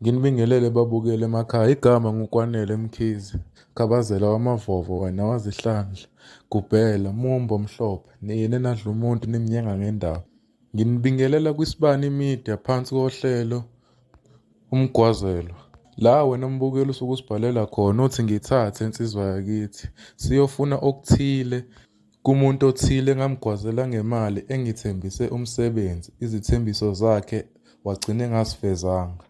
Nginibingelele babukeli emakhaya, igama nguKwanele Mkhize, Khabazela wamaVovo wena waZihlandla, Gubhela, Mumbo Mhlophe, nina enadla umuntu nimnyenga ngendaba. Nginibingelela kwiSibani Media phansi kohlelo Umgwazelwa. La wena mbukeli usuke usibhalela khona uthi ngithathe insizwa yakithi siyofuna okuthile kumuntu othile engamgwazela ngemali engithembise umsebenzi, izithembiso zakhe wagcina engazifezanga.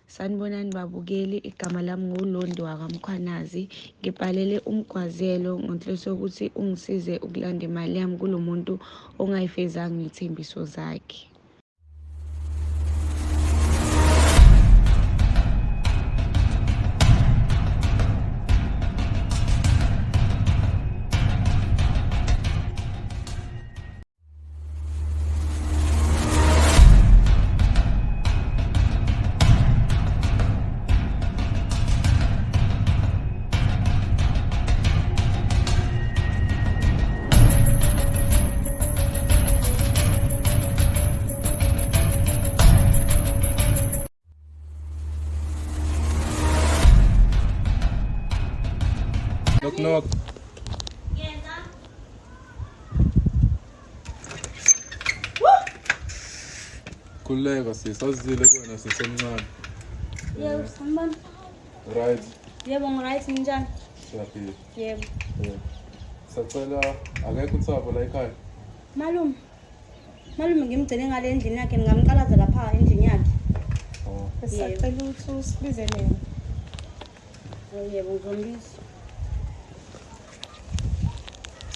Sanibonani babukeli, igama lami nguLondi wakaMkhwanazi. Ngibhalele umgwazelo ngenhloso yokuthi ungisize ukulanda imali yami kulo muntu ongayifezanga iy'thembiso zakhe. Knock knock. Khululeka sisi, azizile kuwena sisi omncane. Yebo, sanibona. Right. Yebo, ngi-right ninjani? Siyaphila. Yebo. Yebo. Sacela akekho uThabo la ekhaya. Malume. Malume ngimgcine ngale endlini yakhe ngingamqalaza lapha endlini yakhe. Oh. Sisacela ukuthi usibizele yena. Yebo, ngizombiza.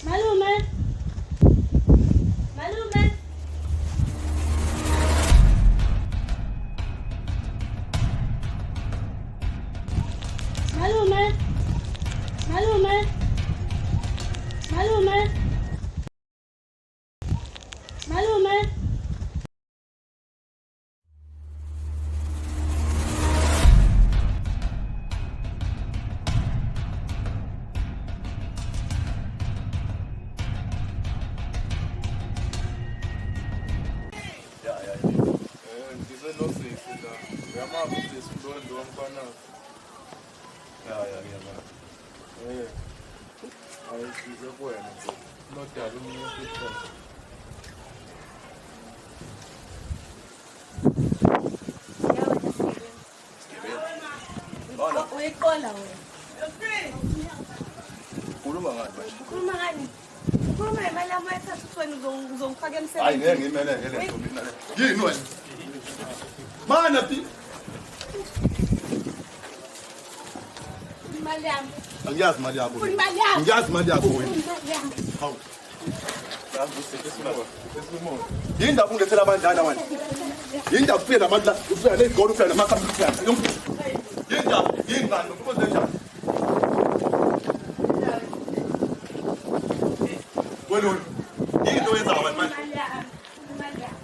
Malume. Malume. Malume. Malume. Malume. Malume. Ngize nosisi la. Uyamazi usisi uNdondo wamfanazi. Ya ya ngiyamazi. Eh. Ayisize kuwena nje. Nodaba umuntu ikhona. Uyiqola wena. Ukhuluma ngani manje? Ukhuluma ngani? Ukhuluma ngemali yami wayithatha ukuthi wena uzongifaka Hayi ngeke emsebenzini. ngimeleke le nto mina le. Yini wena? Mana ti Imali yami. angiyazi imali yakho. Ufuna imali yami. Ngiyazi imali yakho wena. Imali yami. Hawu. Yini ndaba ungilethela amandlana wena? Yini ndaba ufike namandla, ufika nezigolo, ufika namakhambi, ufika. Yini ndaba? Yini ngani? Ukwenze njani? Wena yini into oyenzayo wena manje? Imali yami. Imali yami.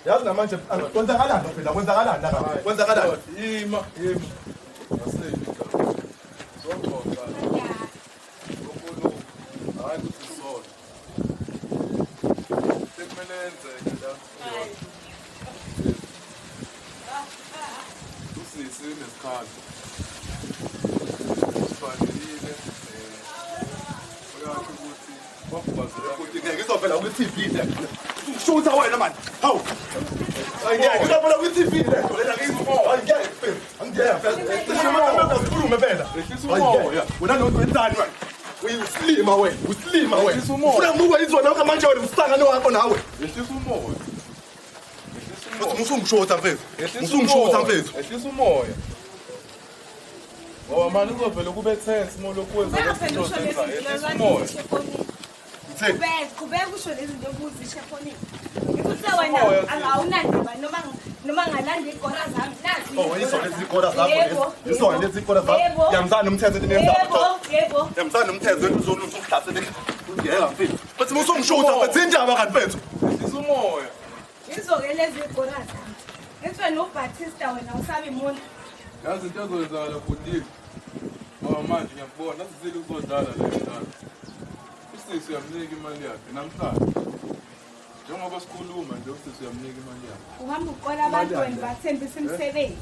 Yazi namanje kwenzakalani phela kwenzakalani la kwenzakalani? Ima, ima. Aseli igama. Zoxoxa. Unkulunkulu. Hayi ukuthi sona. Sekumele yenzeke la. Usisi unesikhathi. Usifanelile. Uyasho ukuthi wakugwazela Ukuthi ngeke izovela kwi-TV le. Shutha wena manje. Hawu. Hayi ngeke izovela kwi-TV le nto lena hayi ngeke mfethu. Angeke mfethu. Cishe manje sikhulume phela. Ehlisa Hayi ngeke. umoya. Wena lo wenzani wena? Uyisilima wena, usilima wena. Ehlisa umoya. Ufuna ngibukwe izona wakho manje wena usangane wakho nawe. Ehlisa umoya. Ehlisa Futhi umoya. musungishotha mfethu. Ehlisa Musungishotha umoya. mfethu. Ehlisa umoya. Ngoba manje uzovele kube tense uma ulokhu wenza Qhubeka lezi phela zinto usho lezi ozenzayo. zinto Ehlisa umoya. ezizisho efonini. Ngitheni? Qhubeka, qhubeka usho lezi zinto obuzisho efonini. Ngikuthi wena Umoya, sis. awunandaba noma noma ngalanda iy'gora zami. Nazi Oh, iy'gora yizo lezi zami. zikora zakho Yebo, lezi. Yizona yebo. lezi zikora zakho. Yebo. Yamzana umthetho into enzayo. Yebo, yebo. Yamzana umthetho into uzoluhlasele. Ngiyeka mfethu. Futhi musungishutha mfethu indaba kanti mfethu. Ehlisa umoya. Yizo-ke lezi iy'gora zami. Ngithi wena uBaptista wena usabi muntu. Yazi into ezoyenzakala bhuti. Ngoba manje ngiyakubona asizile ukuzodlala la ekhaya. Usisi uyamnika imali yakhe namhlanje. Njengoba sikhuluma nje usisi uyamnika imali yakhe. Uhamba uqola abantu wena ubathembisa imisebenzi.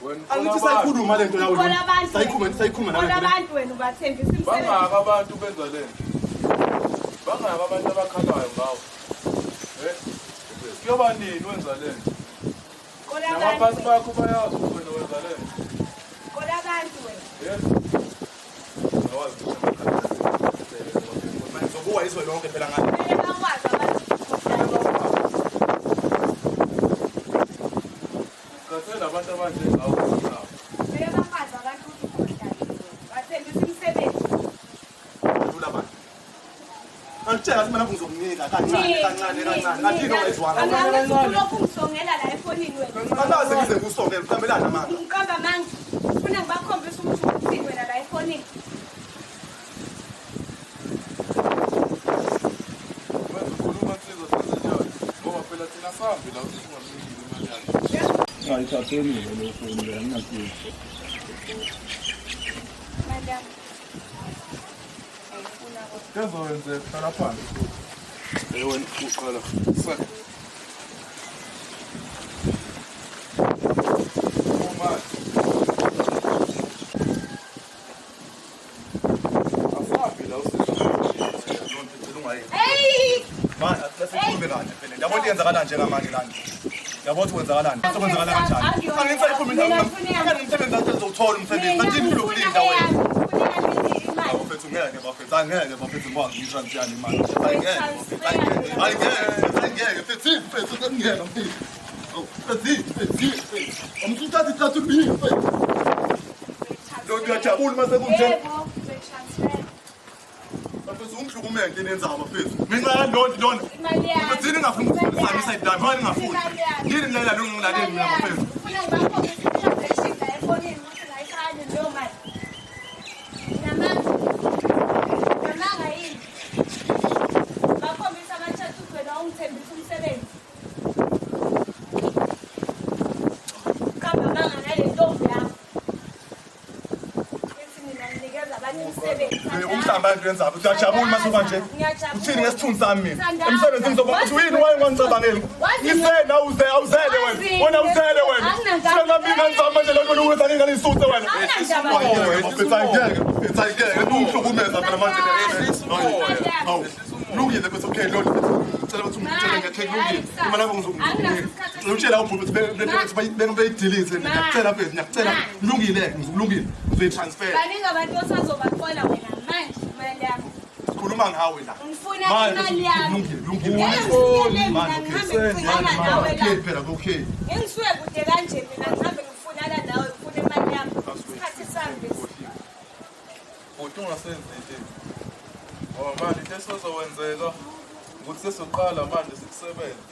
Wena uqola Angithi abantu. sayikhuluma lento yawe. Uqola abantu. Sayikhuluma sayikhuluma Uqola nale. abantu wena ubathembisa imisebenzi. Bangaka abantu benza lento. Bangaka abantu abakhalayo ngawe. Eh? Kuyoba nini wenza lento? Uqola Nabaphansi abantu. bakho bayazi ukuthi wena wenza lento. Uqola abantu wena. Eh? Awazi ukuthi amakhala. Manje zobuwa izwe lonke phela ngale. Kumele bakwazi abantu. Khathele abantu abanjengawe nabo. Kumele bakwazi abantu ukuthi ukhohlakele. Bathembisa imisebenzi. Dlula abantu. Angitshela ukuthi mina ngizokunika kancane kancane kancane. Kanti into ongayizwanga. Angithi ulokhu ungisongela la efonini wena. Angaze ngize ngikusongele uqambelana manje. Ngiqamba amanga. Ufuna ngibakhombise ukuthi uthini wena la efonini. Manje ukhuluma nsizwa senzenjani? Ngoba phela thina sambi la usisi ungamnikile imali yakhe. Ayithatheni-ke leyo foni leyo anginankinga. Imali yami. Ngiyayifuna kodwa. Kuzokwenzeka hlala phansi futhi. Eh wena uqala. Sa. Uma Asabi la usisi. Hey! Manje asikhulume kahle phela. Yabo into yenzakala nje kamanje lana. Yabo ukuthi kwenzakalani? Sekwenzakala kanjani? Angithi sayikhuluma indaba. Angeke umsebenzi athi uzowuthola umsebenzi. Kanti yini ulokulinda wena? Bafethu ngeke bafethu angeke bafethu ngikwazi ukuyitransfer imali. Angeke bafethu angeke. Angeke mfethu mfethu ngeke mfethu. Mfethu mfethu mfethu. Amsuthatha ithatha ubili mfethu. Lo ngiyajabula mase kunje. Yebo, ngizoyitransfer. Bafethu ungihlukumeke into enenzayo bafethu. Ngenxa yalonto lona. Imali yami. Bafethu yini ngafuni ukufundisa iside lami? Why ningafuni? Yini nilalela lo ngilaleli mina bafethu? Ufuna ngibakhombise i-transaction la efonini ukuthi ngayifaka leyo mali. Namanga. Namanga yini? Bakhombisa ama-chat ukuthi wena ungithembisa umsebenzi. Qamba amanga nale ntombi yakho. Ngithi mina nginikeza abantu imisebenzi. Umhlamba into yenzayo. Uyajabula mase kanje. Ngiyajabula. Uthini ngesithunzi sami mina? Thandaza. Emsebenzini ngizoba uthi yini waye ungangicabangeli? Wazi- Ngisena awuze awuzele wena. Wazi- Wena awuzele wena. Anginandaba. Sengami ngani manje lo muntu ukuthi angeke ngisuthe wena. Anginandaba. Bafethu angeke bafethu angeke ungihlukumeza phela manje. Ehlisa umoya. Hawu. Lungile mfethu okay lo ngicela ukuthi ungitshele ngekhe kulungile. Imali yakho ngizokunika. Ngitshela ubhuti ukuthi bengibeyidilise ngiyacela mfethu ngiyacela. Lungile ngizokulungile. Ngizoyitransfer. Baningi abantu osazobathola wena manje imali yami. Sikhuluma ngawe la. Ngifuna imali yami. Lungile lungile. Ngeke ngifikele mina ngihambe ngicinana nawe la. Okay phela okay. Ngengisuke kude kanje mina ngihambe ngifunana nawe ngifuna imali yami. Isikhathi sami lesi. Bhuti ungasenzi into. Ngoba manje into esozokwenzeka ukuthi sesiqala manje sikusebenze.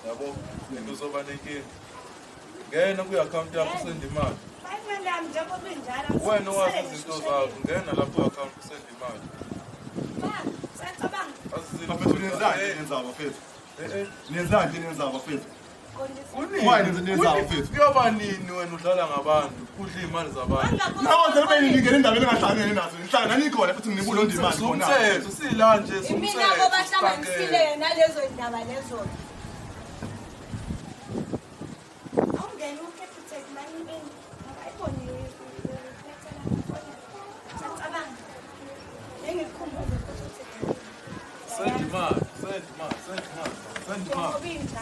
Yabo, into uzoba nenkinga. Ngena kwi-account yakho usende imali. Faka imali yami njengoba injalo. Wena owazi izinto zakho, ngena lapho kwi-account usende imali. Sacabanga. Bafethu nenzani nenzayo bafethu? Eh eh. Nenzani nenzayo bafethu? Kunini? Why nenzayo bafethu? Kuyoba nini wena udlala ngabantu, udla iy'mali zabantu? Nawo sebe ningena endabeni engahlangene nazo. Nihlangana nikhona futhi nginika imali khona. Sumthetho, sila nje Imina sumthetho. bahlanganisile nalezo ndaba lezo. Awungena uCapitec mani in. Ngayiboni Sacabanga. Engikukhumbuze futhi ukuthi Send imali, send imali, send imali, send imali,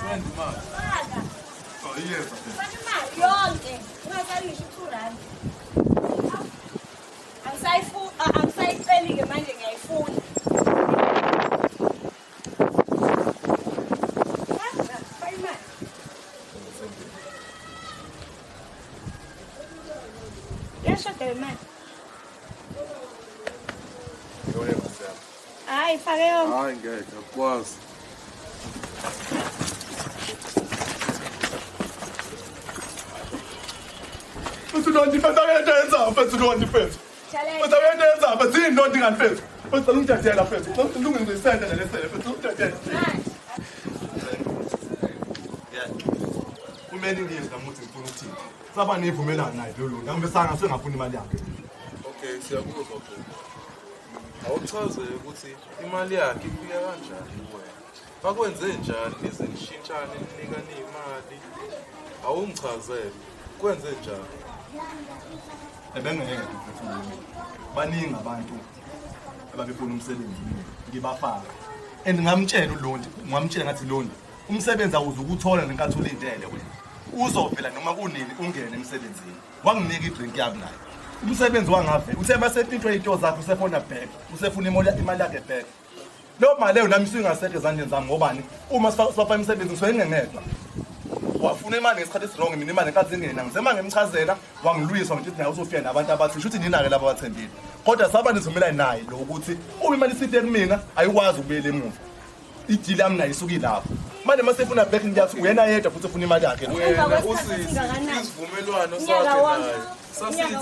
send imali. Faka. Oh yes bafethu. Faka imali yonke. Ungasali ngisho u-2 rand. Angisayifuni, angisayiceli-ke manje ngiyayifuna. Faka, faka imali. Iyashoda le mali. Hayi, fake yonke. Hayi ngeke, akukwazi. Mfethu lonto mfethu akuyento yenzayo mfethu lonto mfethu. Mfethu akuyento yenzayo mfethu yini lonto ingani mfethu. Mfethu ungidedela mfethu. Mfethu lungile ngizoyisenda nje lesele mfethu ungidedela. Manje. Kumele ngiyezi nami ukuthi ngifuna ukuthini. Saba nivumelana naye lo lonto. Angibesanga sengafuna imali yakhe. Okay, siyakuzwa bhuti. Awuchaze ukuthi imali yakhe ifika kanjani kuwena. Bakwenze njani nize nishintshane ninikane imali? Awungichazele. Kwenze njani? Ebengeke mfethu mina. Baningi abantu ababefuna umsebenzi mina ngibafaka. And ngamtshela uLondi, ngamtshela ngathi Londi, umsebenzi awuzukuthola ngenkathi ulindele wena. Uzovela noma kunini ungene emsebenzini. Wanginika idrink yami naye. Umsebenzi wangavela. Uthe masepintwe into zakhe usefona back, usefuna imali yakhe back. Leyo mali leyo nami isingasekho ezandleni zami ngobani? Uma sifaka imisebenzi ngisuke ngingedwa. Wafuna imali ngesikhathi esirong mina imali ngenkathi ingena. Ngisema ngimchazela wangilwisa ngithi naye uzofika nabantu abathi shuthi nina-ke laba abathembile. Kodwa saba nivumelane naye lo ukuthi uma imali isifike kumina ayikwazi ukubuyela emuva. Idili yami nayo isuke ilapho. Manje uma sefuna back ngiyathi uyena yedwa futhi ufuna imali yakhe. Wena usisi isivumelwano sakhe naye sasithi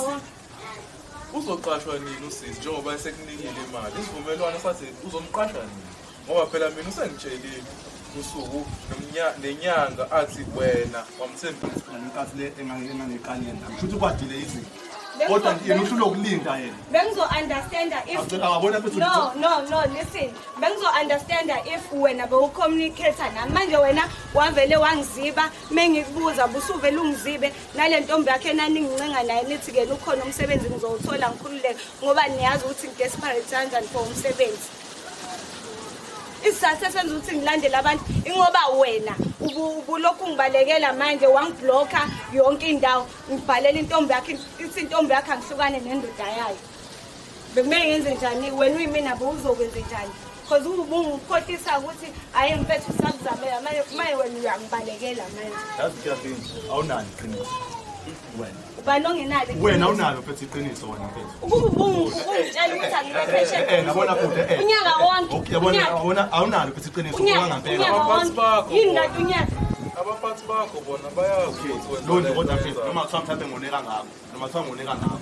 Uzoqashwa nini usisi njengoba esekunikile imali? Isivumelwano sathi uzomqasha nini? Ngoba phela mina usengitshelile usuku nenyanga athi wena wamthembisa. Ngenkathi le engangiqalile nami. Shuthi kwadile izinto. Kodwa yena uhlulwe ukulinda yena. Bengizo understanda if Awabona futhi No, no, no, listen. Bengizo understanda if wena bewucommunicate nami. Manje wena wavele wangiziba mengikubuza busuvele ungizibe nale ntombi yakhe enaningincenga naye nithi ke ukhona umsebenzi ngizowuthola ngikhululeke ngoba niyazi ukuthi ngidesperate kanjani for umsebenzi. Isizathu esenza ukuthi ngilandele abantu ingoba wena ubulokhu ngibalekela manje wangiblocka yonke indawo ngibhalela intombi yakhe ithi intombi yakhe angihlukane nendoda yayo. Bekumele ngenze njani wena uyimina bowuzokwenze njani? Because ubungikhohlisa ukuthi hayi mfethu usakuzamela manje manje wena uyangibalekela manje. Yazi Kathleen, awunalo iqiniso. Wena. Ubani ongenalo? Wena awunalo mfethu iqiniso wena mfethu. Ukuba ubungitshela ukuthi angibe phesheya. Eh nabona futhi eh. Unyaka wonke. Okay yabona yabona awunalo mfethu iqiniso owangampela. Abaphathi bakho. Yini kanti unyaka? Abaphathi bakho bona bayazi ukuthi wenza. Londi kodwa mfethu noma kuthiwa mhlawumbe ngone kangako noma kuthiwa ngone kangako.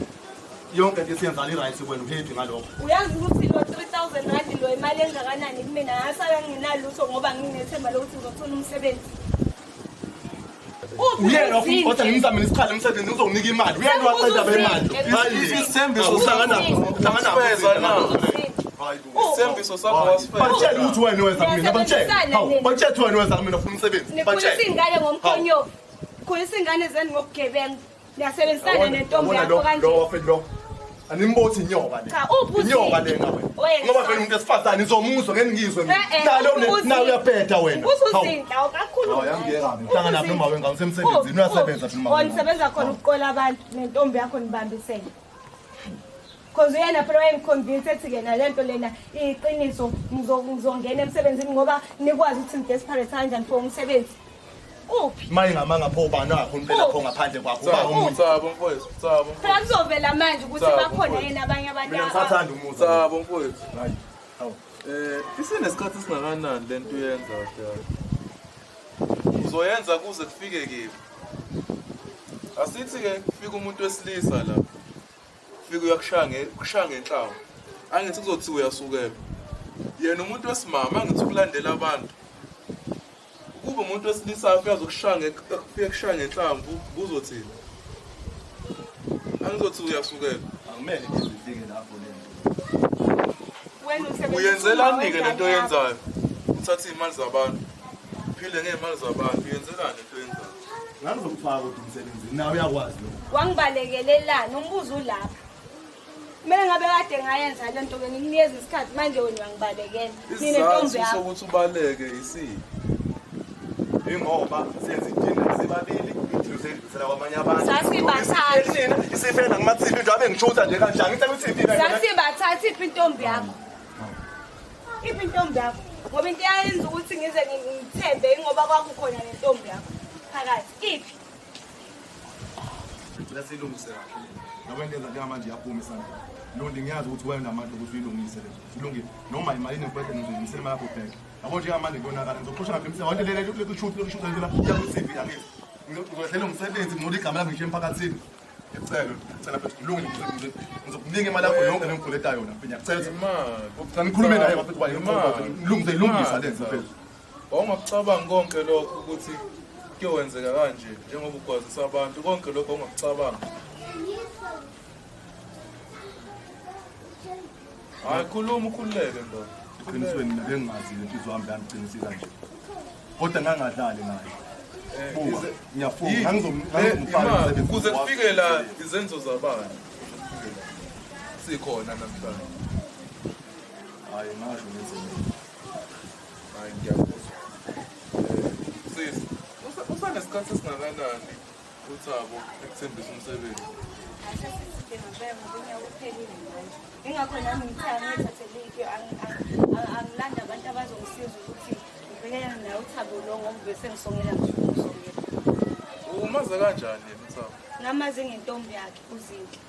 Yonke into esiyenza i-right wena uhappy ngalokho. Uyazi ukuthi lo 3000 rand lo imali engakanani kumina ngasala ngingenalutho ngoba nginethemba lokuthi ngizothola umsebenzi. Uyena kodwa ngimzamele isikhala emsebenzini uzonginika imali. Uyena waqeda le mali. Isithembiso uhlangana uhlangana Feza na. Isithembiso sakho wasifeza. Batshela ukuthi wena wenza kumina batshela. Hawu batshela ukuthi wena wenza kumina ufuna umsebenzi. Nikhulisa iy'ngane ngomkhonyovu. Khulisa iy'ngane zenu ngobugebengu. Niyasebenzisana nentombi yakho kanje. Lo wafethu lo. Animbothi inyoka le. Cha, uphi uZinhle? Inyoka le ngawe. Wena. Ngoba vele umuntu esifazane izomuzwa ngeke ngizwe mina. Eh, eh, Nalo uphi uZinhle? nawe uyabheda wena. Usuzinhle awukakhulu. Hawu yangiyeka mina. Hlangana noma wena usemsebenzini uyasebenza phela Wona usebenza khona ukuqola abantu nentombi yakho nibambisene. Cause uyena phela wayengiconvince ethi ke nalento lena iyiqiniso ngizongena emsebenzini ngoba nikwazi ukuthi ngidesperate kanjani for umsebenzi. Uphi? Maye ngamanga pho ubani akho impela pho ngaphandle kwakho uba omunye. Thabo mfowethu, Thabo. Phela kuzovela manje ukuthi Thabo, bakhona mfowethu. yini abanye abantu. Mina ngisathanda umuzi. Thabo mfowethu. Hayi. Hawu. Eh, isinesikhathi esingakanani lento uyenza kahle? Uzoyenza kuze kufike kephi? Asithi ke kufika umuntu wesilisa la. Fika uyakushaya nge kushaya ngenhlawu. Angithi kuzothi uyasukela. Yena umuntu wesimama angithi ukulandela abantu. Kube umuntu wesilisa afike azokushaya nge afike kushaya ngenhlamvu kuzothini? Angizothi uyasukela. Angimele ngizifike lapho lento. Wena usebenzisa Uyenzelani-ke umama lento wengane yakho. oyenzayo? Uthatha iy'mali zabantu. Uphile ngey'mali zabantu. Uyenzelani lento oyenzayo? Ngangizokufaka kodwa umsebenzini nawe uyakwazi lokho. Wangibalekelelani umbuzo ulapha. Kumele ngabe kade ngayenza le nto ke ngikunikeza isikhathi manje wena uyangibalekela. Mina ntombi Isizathu yakho. sokuthi ubaleke isiphi? Ingoba senza idina sibabili idina seyidlulisela kwamanye abantu. Sasibathathu. Isifela ngama-TV nje abe ngishutha nje kanjani. Ngicela ukuthi TV Sasibathatha iphi intombi yakho? Iphi intombi yakho? Ngoba into eyayenza ukuthi ngize ngithembe ingoba kwakukhona nentombi yakho phakathi. Iphi? Ngicela siyilungise kahle le. Ngoba into enza njengamanje iyaphuma esandleni. Londi ngiyazi ukuthi wena unamandla ukuthi uyilungise le. Ilungile. Noma imali inenkwethe ngizoyimisela imali yakho back. Yabo njengamanje kuyonakala ngizoxosha ngapha emsebenzini. Wonke le le kushuthi le la ku TV angithi. Ngizodlela umsebenzi ngcola igama lami ngisho emphakathini. Ngiyacela, ngicela mfethu ilungile ngizokunika imali yakho yonke lengikweleta yona. Ngiyacela ukuthi Imali. Ngicela nikhulume naye bafethu kwaye Imali. ngilungise ilungisa le nto mfethu. Wawungakucabangi konke lokho ukuthi kuyowenzeka kanje njengoba ugwazisa abantu konke lokho wawungakucabangi. Hayi khuluma ukhululeke ndoda. Eqinisweni mina bengingazi le nhliziyo yami yangiqinisile nje. Kodwa ngangadlali ngayo. Buka, ngiyafunga ngangizomfaka umsebenzi. Kuze kufike la izenzo zabani. Sikhona namhlanje. Hayi ngasho ngithi mina. Hayi ngiyakuzwa. Sisi, usanesikhathi esingakanani uThabo ekuthembisa umsebenzi? Ingakho nami ngithe angiyithathele angilanda abantu abazongisiza ukuthi ngibhekene naye uThabo lo ngoba bese ngisongela ngisho ukusongela. Umaze kanjani yena uThabo? Ngamazi ngentombi yakhe uZinhle.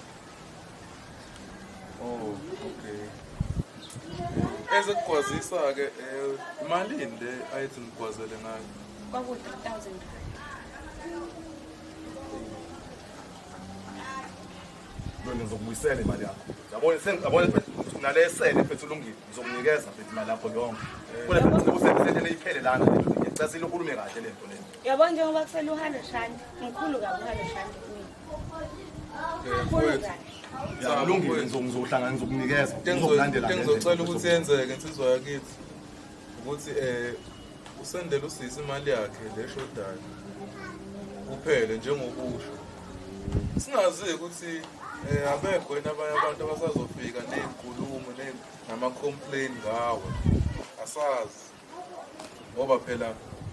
Oh, okay. Ezekugwazisa-ke imalini le ayethi ngigwazele ngayo? Kwaku-3,000 rand. Lona ngizokubuyisela imali yakho. Yabona sengiyabona mfethu nale esele mfethu ulungile. Ngizokunikeza mfethu imali yakho yonke. Kule mfethu usebenzele le iphele lana lento. Ngiyacela ukhulume kahle lento le. Yabona njengoba kusele u-hundred rand, mkhulu kabi u-hundred rand kumina. Mkhulu kabi. Ya ulungile ngizohlangana ngizokunikeza. Ngizokulandela. Ngizocela ukuthi yenzeke insizwa yakithi ukuthi usendele usisi imali yakhe le shodayo kuphele njengokusho. Singazi ukuthi abekho yini abanye abantu abasazofika ney'nkulumo nama-complain ngawe. Asazi ngoba phela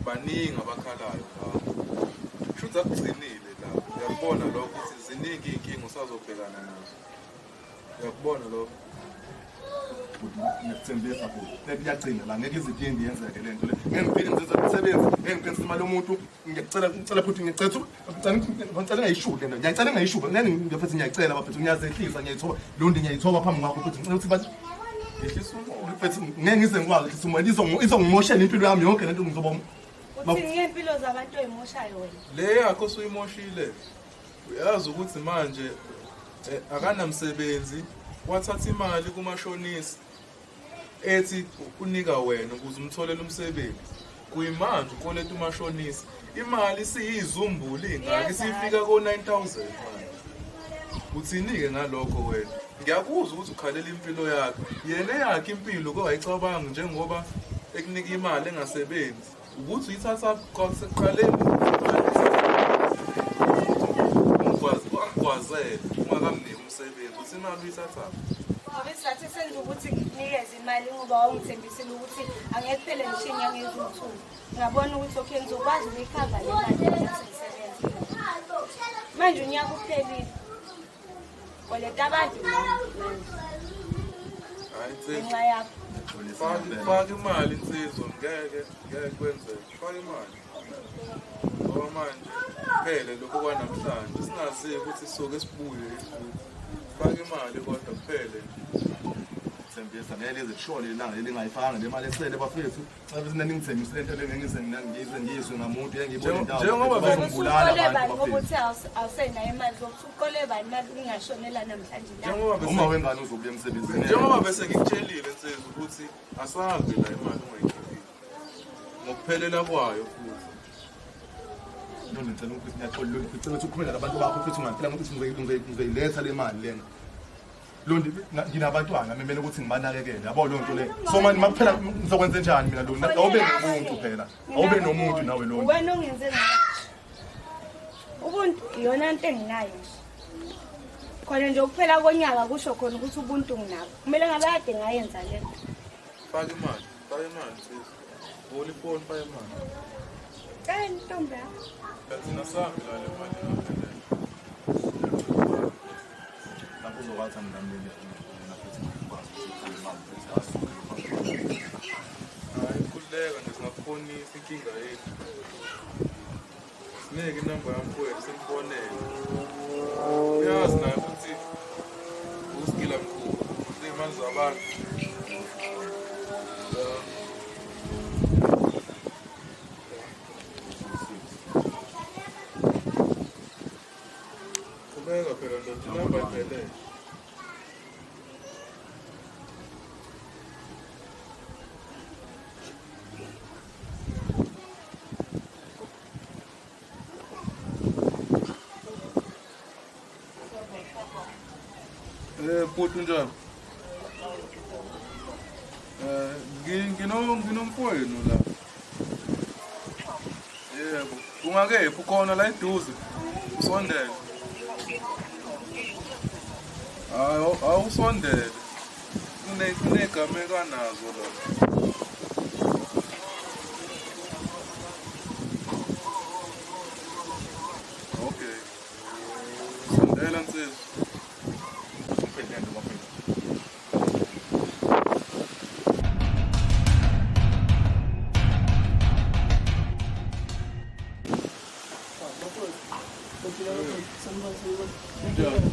baningi abakhalayo ngawe. Kusho ukuthi akugcinile la. Uyakubona lokho ukuthi ziningi iy'nkinga usazobhekana nazo. Uyakubona lokho? Ngiyakuthembisa futhi. Lento iyagcina la ngeke iziphinde yenzeke lento le. Ngeke ngiphinde ngizenze umsebenzi, ngeke ngiphinde imali yomuntu. Ngiyacela ngicela futhi ngiyacela ngicela ngayishuki lento. Ngiyacela ngayishuki. Ngeke ngiyafethu ngiyacela bafethu ngiyazehlisa ngiyayithoba. Londi ngiyayithoba phambi kwakho futhi ngicela ukuthi bathi Yehlisa umoya. mfethu ngeke ngize ngikwazi ukuthi umoya izongimoshela impilo yami yonke lento ngizoba Uthini ngey'mpilo zabantu oy'moshayo wena? Le yakho osuyimoshile. Uyazi ukuthi manje akanamsebenzi wathatha imali kumashonisa ethi unika wena ukuze umtholele umsebenzi. Kuyimanje ukoleta umashonisa. Imali isiyizumbulu ingaka isifika ko-9000 manje. Uthini-ke ngalokho wena? Ngiyakuzwa ukuthi ukhalela impilo yakhe. Yena eyakhe impilo kowayicabanga njengoba ekunika imali engasebenzi. Ukuthi uyithatha kwasekuqaleni ungigwazele ungakamniki umsebenzi uthi imali uyithathaphi? Ngoba isizathu esenza ukuthi ngikunikeze imali ngoba wawungithembisile ukuthi angeke kuphele ngisho inyanga eziwu-2. Ngabona ukuthi okay ngizokwazi ukuyikhava le mali ukuthi ngisebenze. Manje unyaka uphelile. Koleta abantu manje. Hayi insizwa. Ngenxa yakho. Faka imali insizwa ngeke ngeke kwenzeke. Faka imali. Ngoba manje kuphele lokho kwanamhlanje singazi ukuthi sisuke sibuye futhi. Faka imali kodwa kuphele nje. Thembisa ngeke lize lishone ilanga leli ngayifakanga le mali esele bafethu. Cha bese ningithembise lento le ngize ngize ngiyizwe ngamuntu engiyibona indawo. Njengoba bazongibulala Uqole abantu bani ngoba bafethu. uthe awusenayo imali zokuthi uqole bani imali ingashonela namhlanje la. Njengoba bese Uma wengane uzobuya emsebenzini. Njengoba bese ngikutshelile insizwa ukuthi asahambe la imali ungayikhiphile. Ngokuphelela kwayo futhi. Noma ngicela ukuthi ngiyaxola ngicela ukuthi ukhulume nabantu bakho futhi ungangicela ukuthi ngizoyiletha le mali lena. Londi nginabantwana kumele ukuthi ngibanakekele yabo leyo nto leyo. So manje makuphela ngizokwenza njani mina Londi? Awube nomuntu phela. Awube nomuntu nawe Londi. Wena ongenze ngakho. Ubuntu iyona nto enginayo nje. Khona nje ukuphela konyaka kusho khona ukuthi ubuntu nginabo. Kumele ngabe kade ngayenza le nto. Faka imali, faka imali sis. Vula ifoni faka imali. Cela intombi yakho. Thina sahambe la le mali ingaphelele. Lapho uzokwazi ngilamlele mina futhi ngikwazi ukuthi imali futhi asuke. Hayi khululeka nje singakufonisa inkinga yethu. Sineke inamba yamfowethu simfonele. Uyazi naye ukuthi usigila mkhulu, iy'mali zabantu. Qhubeka phela ndoda inamba iphelele. Bhuti unjani? Eh, nginomfowenu la. Yebo, ungakephi ukhona la eduze? Usondele. Hayi, awusondele. Kunegama ekanazo la. Okay. Sondela nsizwa.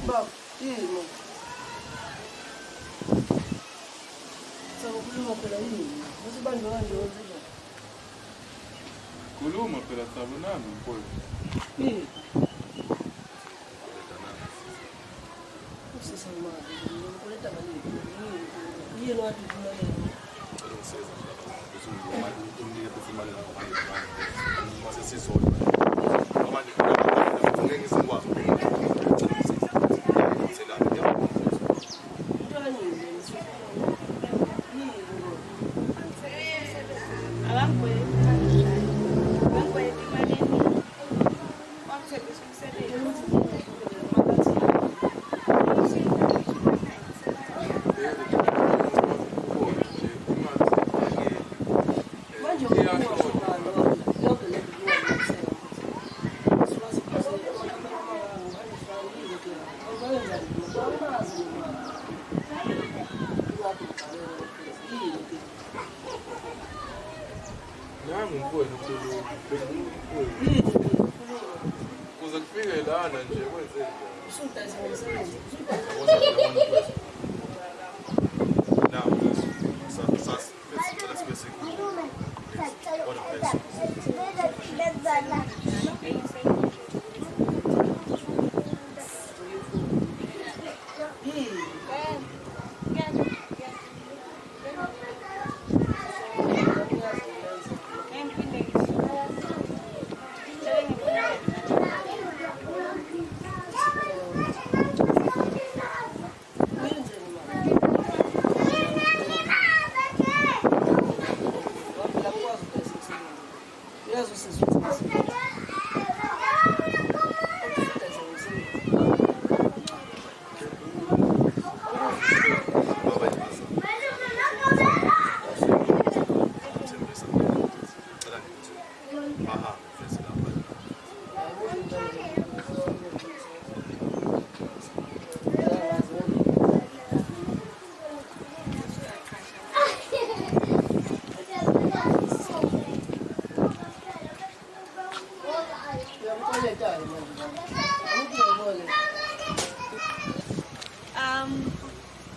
Baba, yini? Sakukhuluma phela yini? Usibanjwe kanje wenze Khuluma phela Thabo nami mfowethu. Yini? Usisa imali, ngikweleta malini? Yini wathi ufuna lena? Ngicela ungisize nje lapha ukuthi unginike futhi imali lapho manje mase sisodwa. Manje ngeke ngize ngikwazi ukuphila. Ngicela ungisize. Ngicela ngiyabonga. Into yini lena? Yini lo? Akangikweleti imali. Akangikweleti imali eningi. Wangithembisa umsebenzi. Manje ukhuluma ngani yonke le nto uyayenza. Siwazi ukuthi Nangu mfowenu ukhuluma. Mfowenu. Kuze kufike lana nje kwenze njani? Ngiphinde ngisho.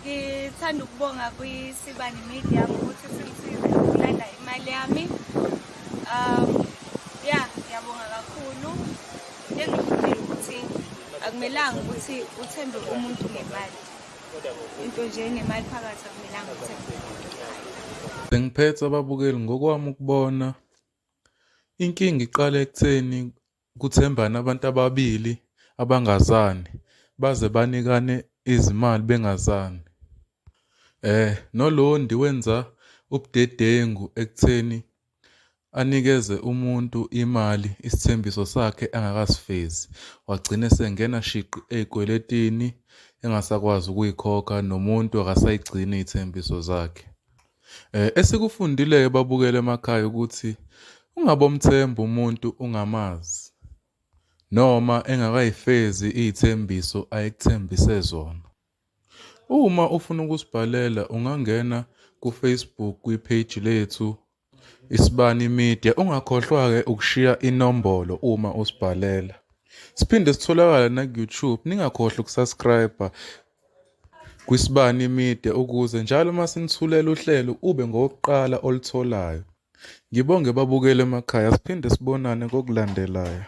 Ngithanda ukubonga kwiSibani Media ngokuthi singisize ukulanda imali yami. Ya, ngiyabonga kakhulu. Into engiyifundile ukuthi akumelanga ukuthi uthembe umuntu ngemali. Into nje enemali phakathi akumelanga uthembe umuntu ngayo. Sengiphethe ababukeli ngokwami ukubona inkinga iqala ekutheni kuthembane abantu ababili abangazani baze banikane izimali bengazani. NoLondi wenza ubudedengu ekutheni anikeze umuntu imali isithembiso sakhe angakasifezi. Wagcina esengena shiqi ey'kweletini engasakwazi ukuyikhokha nomuntu akasayigcini iy'thembiso zakhe. Esikufundile-ke babukeli emakhaya ukuthi ungabomthemba umuntu ungamazi noma engakayifezi iy'thembiso ayekuthembise zona. Uma ufuna ukusibhalela ungangena ku-Facebook kwi-page lethu Isibani Media. Ungakhohlwa-ke ukushiya inombolo uma usibhalela. Siphinde sitholakale naku-YouTube. Ningakhohlwa ukusubscribe kwiSibani Media ukuze njalo uma sinithulela uhlelo ube ngowokuqala olutholayo. Ngibonge babukeli emakhaya, siphinde sibonane kokulandelayo.